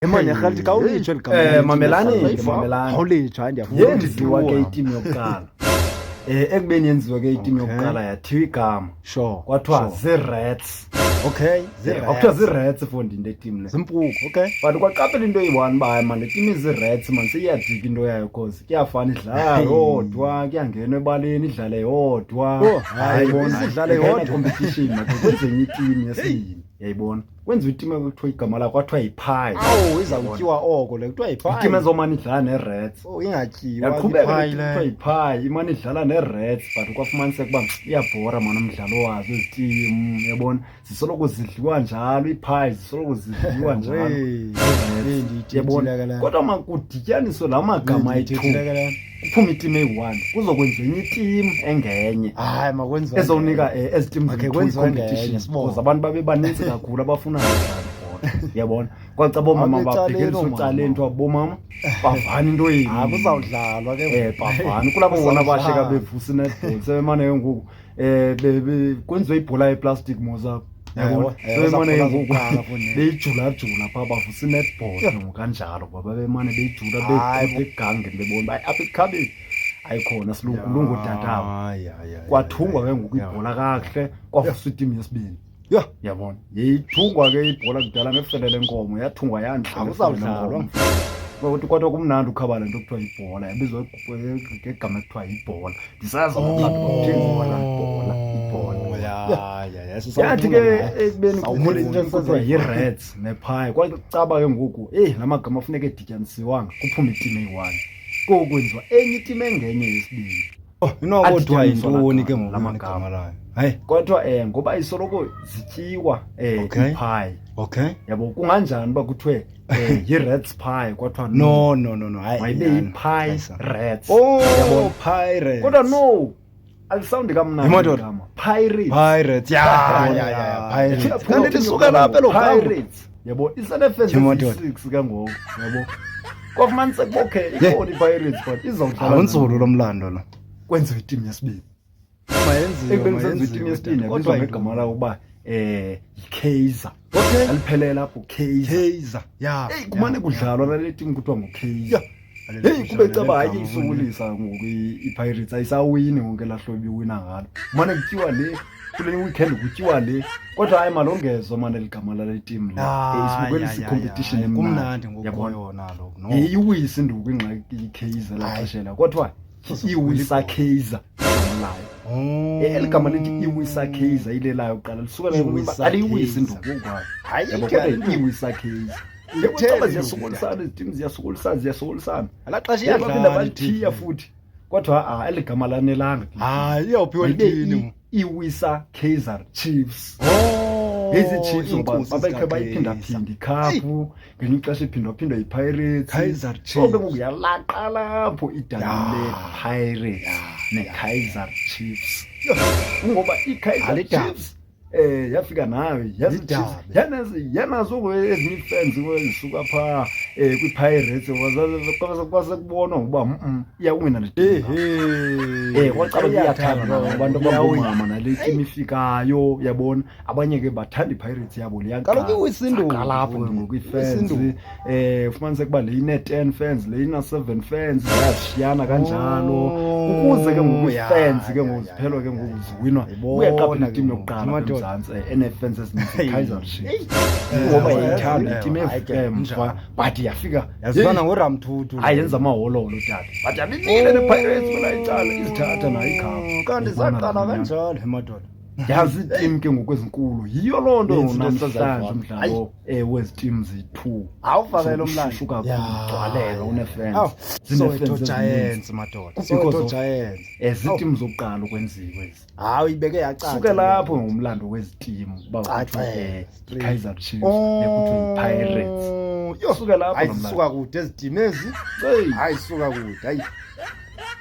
Emane rhalithi khawulitsho eli gama. Mamelani ke, mamelani. Khawulitsho, hayi ndiyafuna. Yenziwa ke itimu yokuqala. Ekubeni yenziwa ke itimu yokuqala yathiwa igama. Kwathiwa zii-Rats. Zii-Rats. Kwakuthiwa zii-Rats fondini le timu le. Zimpuku, okay. But kwaqaphela into eyi-one uba hayi man, le timu izi-Rats man, seyiyadika into yayo cause kuyafana idlala yodwa, kuyangenwa ebaleni idlale yodwa. Oh, hayi, Yayibona, isidlale ingena yodwa. competition, man, kwenziwe enye itimu yesibini, yayibona. Kwenziwa itimu ekuthiwa igama layo kwathiwa yiphayi. Awu, izawutyiwa oko le kuthiwa yiphayi. Itimu ezomane idlala ne-Rats. Oh, ingatyiwa Yaqhubeka iphayi le le. kuthiwa yiphayi, imane idlala ne-Rats, but kwafumaniseka uba iyabhora mani umdlalo wazo ezi timu, uyabona. Zisoloko zidliwa njalo iiphayi, zisoloko zidliwa njalo. Wey, Ii-Rats, hey, ndiyithethile uyabona. ke le. Kodwa makudityaniswe la magama ayi-two, Ndiyithethile ke le. kuphume itimu eyi-one, kuzokwenziwa enye itimu engenye. Hayi, makwenziwe Ezowunika, ezi timu Makhe ziyi-two kwenziwe ngenye, i-competition, sibone. because abantu babe banintsi kakhulu abafuna udlala ibhola, uyabona. Kwaxa boomama Abecaleni babhekeliswa oomama. ecaleni, kuthiwa boomama bavani into yenu. Hayi, kuzawudlalwa ke. Bavani. Kulapho bona basheka Kuzawudlalwa. bevusa i-netball, sebemane ke ngoku, kwenziwe ibhola yeplastic mos apha. Yabona? Ewe, Sebemane ke ezaa ngoku zokuqala fondini. beyijulajula phaa, bavusa i-netball ke ngoku kanjalo, ngoba babemane beyijula, Hayi, beyijula egangeni, bebona uba apha ekukhabeni ayikhona, silungu tatabo. Hayi, hayi, hayi, Kwathungwa hayi. ke ngoku ibhola kakuhle, kwavuswa itimu yesibini. Yho. Yabona? Yeyithungwa ke ibhola kudala ngefele lenkomo, yathungwa yantle ngefele Akuzawudlalwa. lenkomo. Kodwa kwathiwa kumnandi ukhaba le nto kuthiwa yibhola, yabizwa ngegama ekuthiwa yibhola. Ndisazi ngomlando uba kutheni ibhola, ibhola, ibhola. Oh, ya, ya, ya, Yathi ke ekubeni Sawukhula kukho into into kuthiwa yi-Rats nephayi, kwacaba ke ngoku, eyi, la magama afuneka edityanisiwanga, kuphume itimu eyi-one. Koku kwenziwa enye itimu engenye yesibini. Oh, inoba kuthiwa Adityaniswa yintoni ke la ngoku magama. igama layo? Hayi. Kodwa ngoba isoloko zityiwa iphayi. Yabo, kunganjani uba kuthiwe yi-Rats pie, kwathiwa no. No, no, no, no. Hayi, Mayibe nyhani. yi-pie Hayi, sa. Rats. Oh, Yabona? Pirates. Kodwa no, alisawundi kamnandi Yimoto. igama. Pirates. Pirates. Ya, Yabona? ya, ya, ya, Pirates. Yabona? Kanti lisuka lapha elo gama. Pirates. Yabo, isenefensi Yimoto. eziyi-6 ke ngoku, yabo. Kwafumaniseka uba okay, Yeah. ikhona i-Pirates, but izawudlala Awunzulu nani? lo mlando lo. Kwenziwe itimu yesibini. Mayenziwe, Ekubeni senziwe mayenziwe, itimu yesibini, tata. yabizwa Kodwa ngegama lawo uba yiKaizer. Aliphelele apho, Kaizer. Kaizer. Ya. Eyi, kumane ya, kudlalwa nale timu kuthiwa nguKaizer. Ya. Heyi, kube caba hayi Leli gama, isokolisa ngoku iPirates ayisawini ngonke laa hlobo ibiwina ngalo. Kumane kutyiwa le, kule weekend kutyiwa le. Kodwa hayi malongezwa mane eli gama lale timu le. Ah, Sibukelisa ya, ya, i-competition ya. emnandi. Kumnandi ngoku Yabona? yona kaloku, no. Iwisa induku ingxaki iKaizer laa Hayi. xesha ela. Kodwa iwisa Kaizer igama layo. Oh. Eli gama lithi iwisa Kaizer ile layo kuqala lisuka la Iwisa aliwisi Kaizer. induku ngokwayo. Hayi, Yabo, ke kodwa induku. iwisa Kaizer. Itheni Yabo, caba induku, ziyasokolisana ezi timu, ziyasokolisana, ziyasokolisana. Ngalaa xesha Yabo, iyadlala baphinda balithiya i-T V. futhi. Kodwa, eli gama lanelanga. Hayi, iyawuphiwa Mayibe ithini? iwisa Kaizer Chiefs. Oh, Ezi Chiefs ngoba iinkosi babekhe zikaKaizer. bayiphindaphinda ikhaphu, ngelinye ixesha iphindwaphindwa yiPirates. Kaizer So ke Chiefs. ngoku yalaqa lapho idabi Ya. lePirates Ya, neKaizer Chiefs. Kungoba iKaizer Alidabi. Chiefs yafika nayo, yazi Lidabi. Chiefs, yanazo ke ezinye ii-fans ke ezisuka phaa kwiPirates, kwase kubonwa ukuba, iyawina le team. Ehe. Kwacaba Iyathanda iyathanda nabo abantu Iyawina. abangomama nale team ifikayo, yabona. Abanye ke bathanda iPirates yabo le yaqala. Kaloku iwisinduku. Zaqala apho ke ngoku ii-fans. Iwisinduku. Ufumaniseke uba le ine-10 fans, le ina-7 fans, ziyashiyana kanjalo. Oh, Ukuze ke ngoku ya, ii-fans ke ya, ngoku ya, ziphelwe ke ya, ngoku ya. ziwinwa. Yayibona Uyaqaphela ke itimu ngoku. yokuqala Amadoda. eMzantsi, enee-fans ezininzi, Hey. Kaizer Chiefs. Hey. Ngoba Ewe, yayithanda ewe, itimu hayi ke, evuka emva, njalo. but yafika, Yazifana hey. ngoRamthuthu. Hayi, yenza amahololo tata. But yabimile nePirates kwelaa icala, izithatha nayo ikhaphu. Kanti Yayibona zaqala laa nto. kanjalo, emadoda. Yazi iitimu ke ngoku ezinkulu, yiyo loo nto Nenzi into namhlanje esizayiva. umdlalo, wezi timu ziyi-two. Awufakele umlando. Ushushu kakhulu, Ya, ugcwaleka, ya. une-fans. Awu, Zine-fans Soweto ezininzi. Giants, madoda. Because Soweto of Giants. ziitimu zokuqala ukwenziwa ezi. Hayi, ibeke yacaca. Suke lapho ngomlando wezi timu, uba Caca, kuthiwa, straight. Kaizer Chiefs, Oh. nekuthiwa yiPirates. Yho. Suke lapho Hayi, nomlando. zisuka kude ezi timu ezi. Hey. Hayi, zisuka kude. Hayi.